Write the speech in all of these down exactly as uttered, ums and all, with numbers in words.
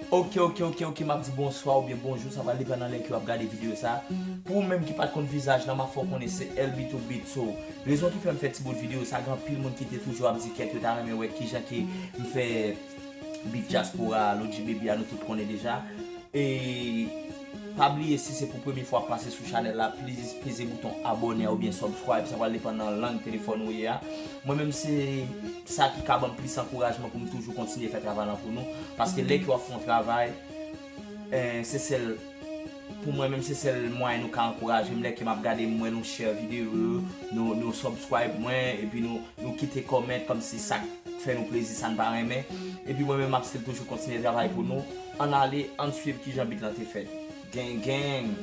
Ok, ok, ok, ok, m ap di bonswa oubyen bonjou, sa pral depann nan lè ke w ap gade videyo sa. Pou ou menm ki pa t konn vizaj lan, m ap fè w konnen se L B two Beat. So, rezon ki fè m fè ti bout videyo sa, gen anpil moun ki te toujou ap di kèt yo ta renmen wè kijan ke m fè beat dyaspora, Lodji Baby a, nou tout konnen deja. E pa bliye, si se pou premye fwa w ap pase sou chanèl la, please peze bouton abòne a oubyen subscribe, sa pral depann nan lang telefòn ou ye a. Mwen menm se sa ki ka ban m plis ankourajman pou m toujou kontinye fè travay lan pou nou, paske lè ke w ap fè yon travay, eh, se sèl, pou mwen menm se sèl mwayen nou ka ankouraje m, lè ke m ap gade m wè nou share videyo yo, nou, nou subscribe mwen, epi nou, nou kite comment kòmsi sa k fè nou plezi, sa n pa renmen. Epi mwen menm m ap still toujou kontinye travay pou nou. Ann ale, ann swiv kijan beat lan te fèt. Gang, gang!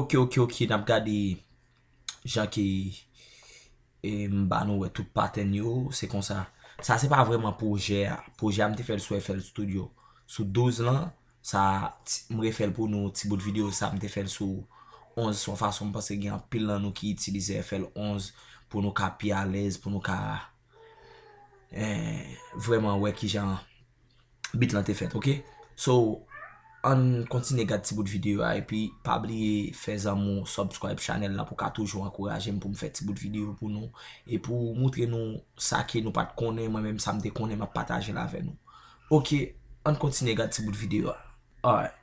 Ok, ok, ok, n ap gade jan ke, e, m ba nou wè tout patèn yo, se konsa. Sa se pa vrèman pwojè a. Pwojè a m te fè l sou F L Studio. Sou douz lan, sa, ti, m refè l pou nou, ti bout videyo sa, m te fè l sou onz, se yon fason m panse gen anpil nan nou ki itilize F L onz pou nou ka pi alèz, pou nou ka, eh, vrèman wè kijan beat lan te fèt, ok? So, ann kontinye gad ti bout videyo a, epi pa bliye fè zanmi w subscribe channel lan pou ka toujou ankouraje m pou m fè ti bout videyo pou nou, e pou moutre nou sa ke nou pa t konnen, mwen menm sa m te konnen, m ap pataje l avè nou. Ok, ann kontinye gad ti bout videyo a. Alright.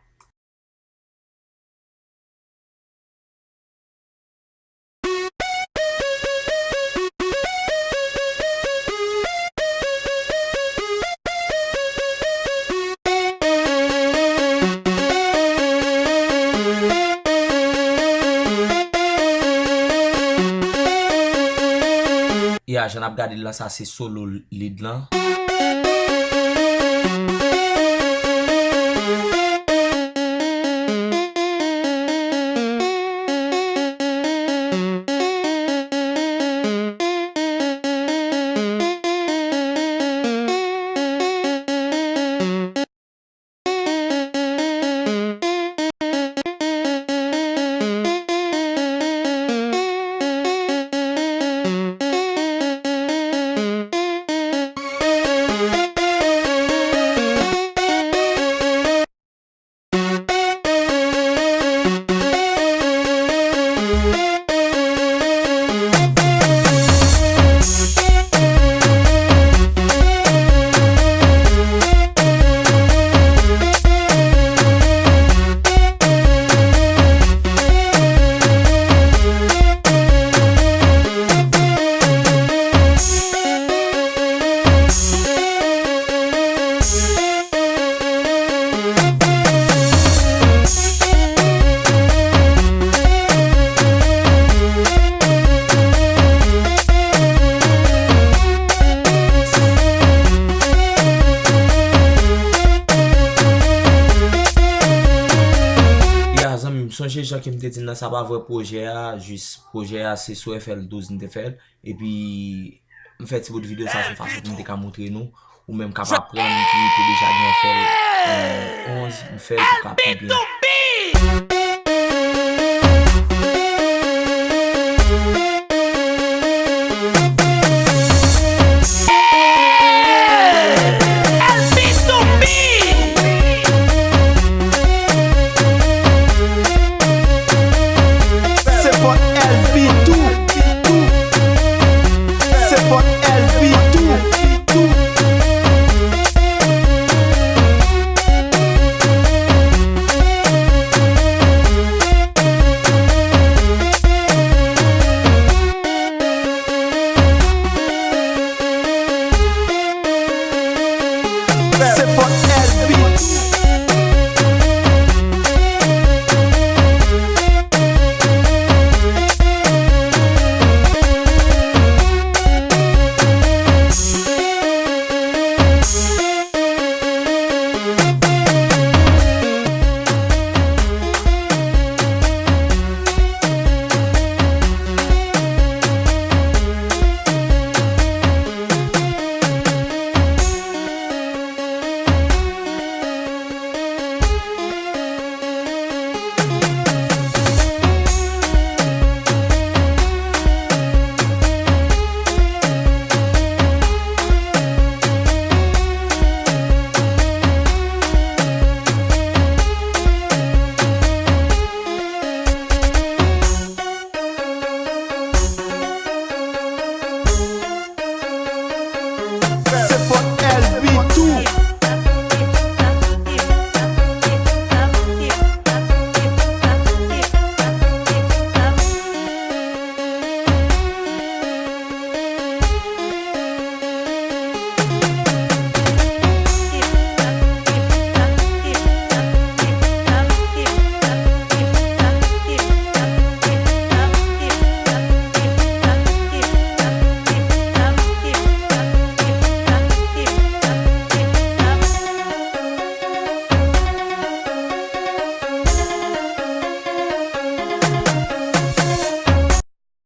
Ya, jan n ap gade l lan, sa se solo lead lan. Chanje jan ke m te di n nan, sa pa vrè pwojè a, jis pwojè a se sou F L douz m te fè l, epi m fè ti bout videyo sa se yon fason pou m te ka montre nou, ou menm k ap aprann ki te deja gen F L onz, m fè l pou ka pi byen